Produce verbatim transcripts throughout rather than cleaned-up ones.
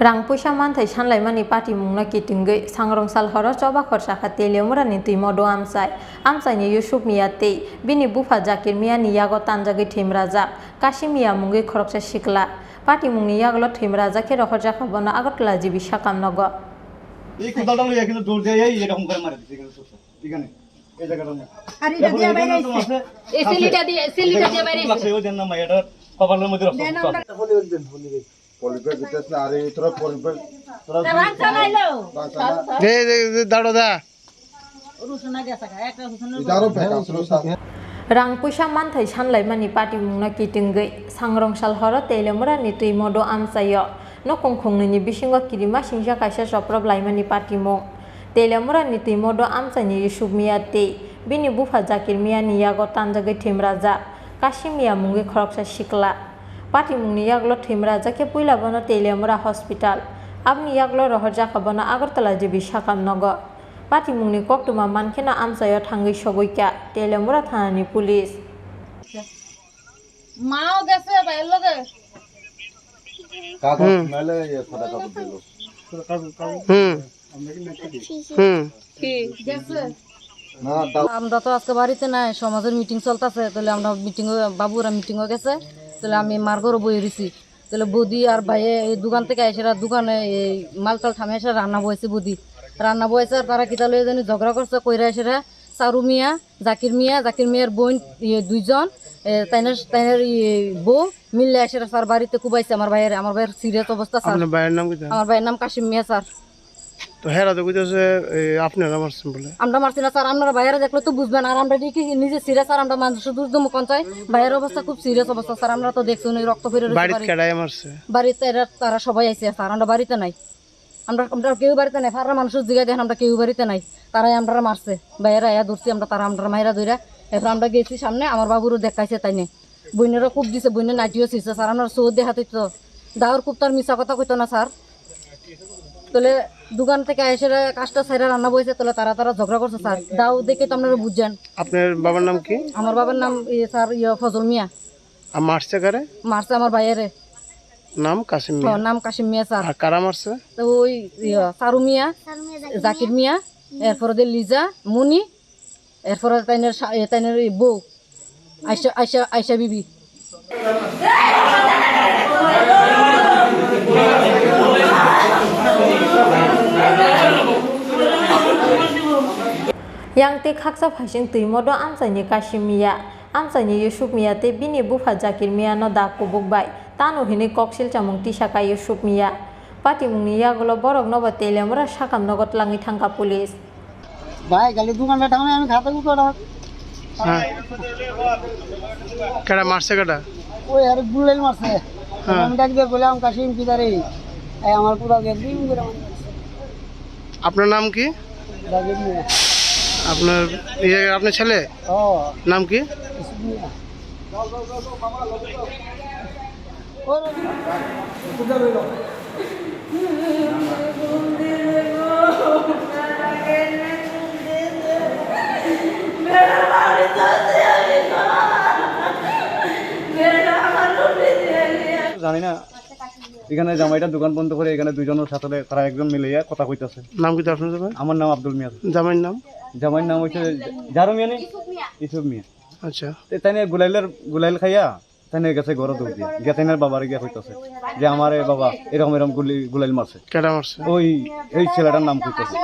Rang puisa manthai sanlaimani patimungno kitingwi Sangrong sal horo choba khorsa kha Teliamurani twimo do amchai. Amchaini Yusuf Miya tei bini bupha Zakir Miyani yago tanjagwi thwimrajak Kasim Miya mungwi khoroksa sikla. Patimungni yagulo thwimrajak khe rohorjak kha bono Agartala G B sakam nogo. এই কোদালটা লইয়া কিন্তু দৌড় দিয়ে এই এরকম করে মারে দিছে, এখানে চুপচাপ। এখানে, এই জায়গাটার মধ্যে। আর এটা দিয়ে বাইরে আইছে। এই সিলিটা দিয়ে, সিলিটা দিয়ে বাইরে আইছে। লাগছে, ওই জন্য মাইয়াটার কপালের মধ্যে রক্ত। দেন আমরা পলিব্যাগ দিতেছ না, আরে তোরা পলিব্যাগ, তোরা রান চালাইলো। রান চালা। দে, দে, দে, দাঁড়ো দা। রুশনা গেছে গা, একটা রুশনা। ইদারো বেটা, আসলে সাথে। Rang puisa manthai sanlaimani patimungno kitingwi Sangrong sal horo Teliamurani twimo do amchaio. Nokong khongnwini bisingo kirima singsa kaisa choprop laimani patimung. Teliamurani twimo do amchaini Yusuf Miya tei bini bupha Zakir Miyani yago tanjagwi thwimrajak Kasim Miya mungwi khoroksa sikla. Patimungni yagulo thwimrajak khe puila bono Teliamura hospital, aboni yagulo rohorjak kha bono Agartala G B sakam nogo. Patimungni koktwma mankheno amchaio thangwi sogwi kha Teliamura thanani police. মাও গেছে ভাইয়ের লগে। কাগজ হুম। নাইলে ইয়ে সাদা কাপড় দিল। হুম। হুম। কি? গেছে। না, দাও। আমরা তো আজকে বাড়িতে নাই, সমাজের মিটিং চলতেছে, তাহলে আমরা মিটিং, বাবুরা মিটিং গেছে, তাহলে আমি মার ঘরে বই রইছি। তাহলে বৌদি আর ভাইয়ে এই দোকান থেকে এসে দোকানে এই মাল টাল থামে এসে রান্না বয়েছে বৌদি। রান্না বয়েছে আর তারা কিতা লইয়া জানি ঝগড়া করছে, কইরা এসে চারু মিয়া, জাকির মিয়া, জাকির মিয়ার বোন, ইয়ে, দুইজন, এ, তাইনের, তাইনের, ইয়ে, বউ মিললে এসে স্যার বাড়িতে কুবাইছে আমার ভাইয়ের, আমার ভাইয়ের সিরিয়াস অবস্থা স্যার। আপনার ভাইয়ের নাম কি? আমার ভাইয়ের নাম কাশিম মিয়া স্যার। তো হেরা তো কইতেছে, এ, আপনারা মারছেন বলে। আমরা মারছি না স্যার, আপনারা ভাইয়েরা দেখলে তো বুঝবেন। আর আমরা কি নিজে সিরিয়াস স্যার, আমরা মানুষ দুষ দমু কোন চাই? ভাইয়ের অবস্থা খুব সিরিয়াস অবস্থা স্যার, আমরা তো দেখছি উনি রক্ত ফেরে রয়েছে বাড়িতে বাড়ি। কেডায় মারছে? বাড়িতে এরা, তারা সবাই আইছে স্যার, আমরা বাড়িতে নাই। আমরা, আমরা কেউ বাড়িতে নাই, ফাররা মানুষের জিগায় দেখেন আমরা কেউ বাড়িতে নাই। তারাই আমরা মারছে, ভাইয়েরা আয়া ধরছি আমরা, তারা আমরা মাইরা ধইরা। এরপর আমরা গেছি সামনে, আমার বাবুরও দেখাইছে তাই নে। বইনেরও খুব দিছে, বইনের নাইটিও ছিঁড়ছে স্যার, আমরা সৌ দেখাতে তো। দাওর খুব তার মিছা কথা কইতো না স্যার। তাহলে দোকান থেকে এসে কাজটা সাইরা রান্না বইছে, তাহলে তারা, তারা ঝগড়া করছে স্যার। দাও দেখে তো আপনারা বুঝছেন। আপনার বাবার নাম কি? আমার বাবার নাম, ইয়ে, স্যার, ইয়ে, ফজল মিয়া। আর মারছে কারে? মারছে আমার ভাইয়েরে। নাম কাসিম ও, মিয়া। নাম কাসিম মিয়া স্যার। আর কারা মারছে? তো ওই, ইয়ে, সারু মিয়া, জাকির মিয়া, এরপরে যে লিজা, মুনি, এরপরে তাইনের সা-, এ, তাইনের এই বউ, আয়শা, আয়শা, আয়শা বিবি। Yang tei khaksa phaising twi modo amchaini Kasim Miya, amchaini Yusuf Miya tei bini bupha Zakir Miyano da kubuk bai tano hinwi koksil chamung tisa kha Yusuf Miya. Patimungni yagulo borokno bo Teliamura sakam nogo twlangwi thangkha police. ভাই, খালি দোকানটা টাউনে আমি খাতা উঠো না। হ্যাঁ। কেডা মারছে কেডা? ওই আরে গুলাইল মারছে। হ্যাঁ। আমি ডাক দিয়ে বললাম, "কাশিম, কিদারে?" এই আমার পুরা গেট দিয়ে করে মারছে। আপনার নাম কি? রাজীব মিয়া। আপনার, ইয়ে, আপনার ছেলে? ও। নাম কি? ইসুফ মিয়া। জানি না, এখানে জামাইটা দোকান বন্ধ করে এখানে দুইজনের সাথে তারা একজন মিলে ইয়া কথা কইতাছে। নাম কি আপনার জামাই? আমার নাম আব্দুল মিয়া। জামাইর নাম? জামাইর নাম হচ্ছে জারু মিয়া নি? ইসুফ মিয়া। আচ্ছা। তে তাই নিয়ে গুলাইলের, গুলাইল খাইয়া তাই নিয়ে গেছে ঘরে দৌড় দিয়ে। গিয়া তাই নিয়ে বাবারে গিয়া কইতাছে যে, "আমারে বাবা এরকম এরকম গুলি, গুলাইল মারছে।" কেডা মারছে? ওই, এই ছেলেটার নাম কইতাছে।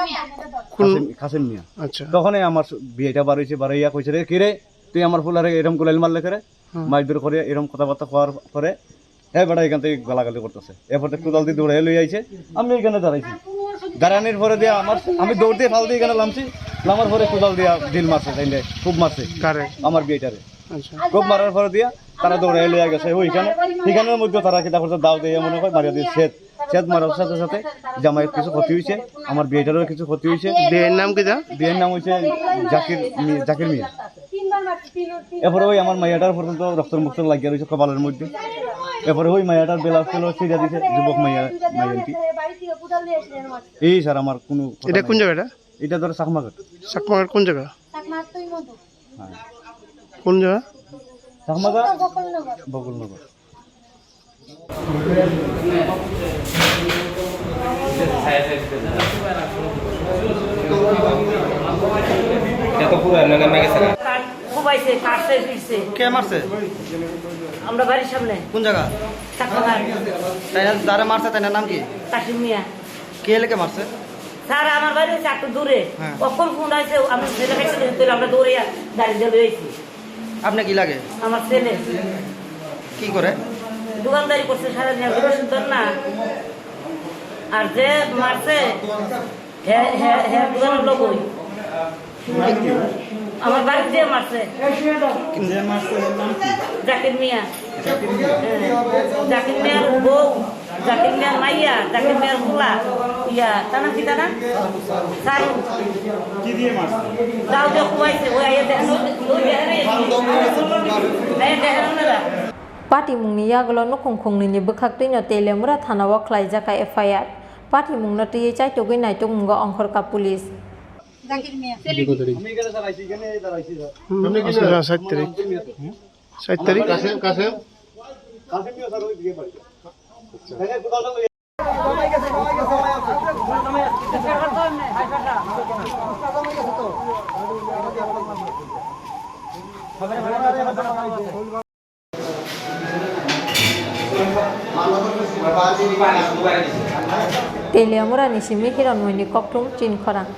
কোন? কাসিম, কাসিম মিয়া। আচ্ছা। তখনই আমার বিয়েটা বার হইছে, বার হইয়া কইছে, "রে, কি রে? তুই আমার ফুলারে এরকম গুলাইল মারলে কেরে?" হুম। মারধর করে এরকম কথাবার্তা কওয়ার পরে হ্যাঁ বেটা এখান থেকে গালাগালি করতেছে। এরপর তো কোদাল দিয়ে দৌড়ে লই আইছে, আমি এখানে দাঁড়াইছি। দাঁড়ানোর পরে দিয়ে আমার, আমি দৌড় দিয়ে ফাল দিয়ে এখানে লামছি, লামার পরে কোদাল দিয়ে ডিল মারছে, তাই না? খুব মারছে। কারে? আমার বিয়েটারে। আচ্ছা। খুব মারার পরে দিয়ে তারা দৌড়ে লইয়া গেছে ওইখানে। এখানের মধ্যে তারা কিতা করছে, দাও দিয়ে মনে হয় মারিয়া দিয়ে ছেদ। ছেদ মারার সাথে সাথে জামাইয়ের কিছু ক্ষতি হয়েছে, আমার বিয়েটারও কিছু ক্ষতি হয়েছে। বিয়ের নাম কি দা? বিয়ের নাম হচ্ছে জাকির মি-, জাকির মিয়া। এরপরে ওই আমার মাইয়াটার পর্যন্ত রক্তর মুক্ত লাগিয়া রয়েছে কপালের মধ্যে। এরপরে ওই মাইয়াটার বেলা ছিল সিজা দিছে যুবক মাইয়া, মাইয়াটি। এই স্যার আমার কোনো কথা এটা নাই। কোন জায়গাটা? এটা ধরো চাকমাঘাট। চাকমাঘাট কোন জায়গা? হ্যাঁ। কোন জায়গা? চাকমাঘাট, বকুলনগর। বকুলনগর। এটা তো পুরো এমনি নামে গেছে না। খুবাইছে, কাটছে, ফিরছে। কে মারছে? আমরা বাড়ির সামনে। কোন জায়গা? চাকমাঘাট। তাই না, যারা মারছে, তাই না নাম কি? কাশিম মিয়া। কে লেগে মারছে? স্যার, আমার বাড়ি হচ্ছে একটু দূরে। হ্যাঁ। কখন ফোন আছে, আমি ছেলেকে ছেড়ে দিতে হইলে আমরা দৌড়ে গাড়ি দিয়ে বেরিয়েছি। আপনি কি লাগে? আমার ছেলে। কি করে? দোকানদারি করছে সারাদিন, একদম সুন্দর না। আর যে মারছে, হে, হে, হে, দোকানের লোক ওই। আমার বাড়িতে মারছে। যে মারছে, এর নাম কি? জাকির মিয়া। জাকির মিয়া? হ্যাঁ। জাকির মিয়ার বউ, জাকির মিয়ার মাইয়া, জাকির মিয়ার পোলা, ইয়া, তার নাম কি তার নাম? সারু। কি দিয়ে মারছে? দাও দিয়ে খুবাইছে, ওই আইয়া দেখেন, ওই, ওই দেখেন, এই, এই দেখেন ওনারা। Patimungni yagulo nukhung khungnwini bwkhaktwino Teliamura thanao khlaijakha F I R. Patimungno twiwi chaitugwi naitukmungo ongkhorkha police. Acha, sait tarik. Sait tarik? Teliamurani simi Hiranmoyni kokthum chin khorang.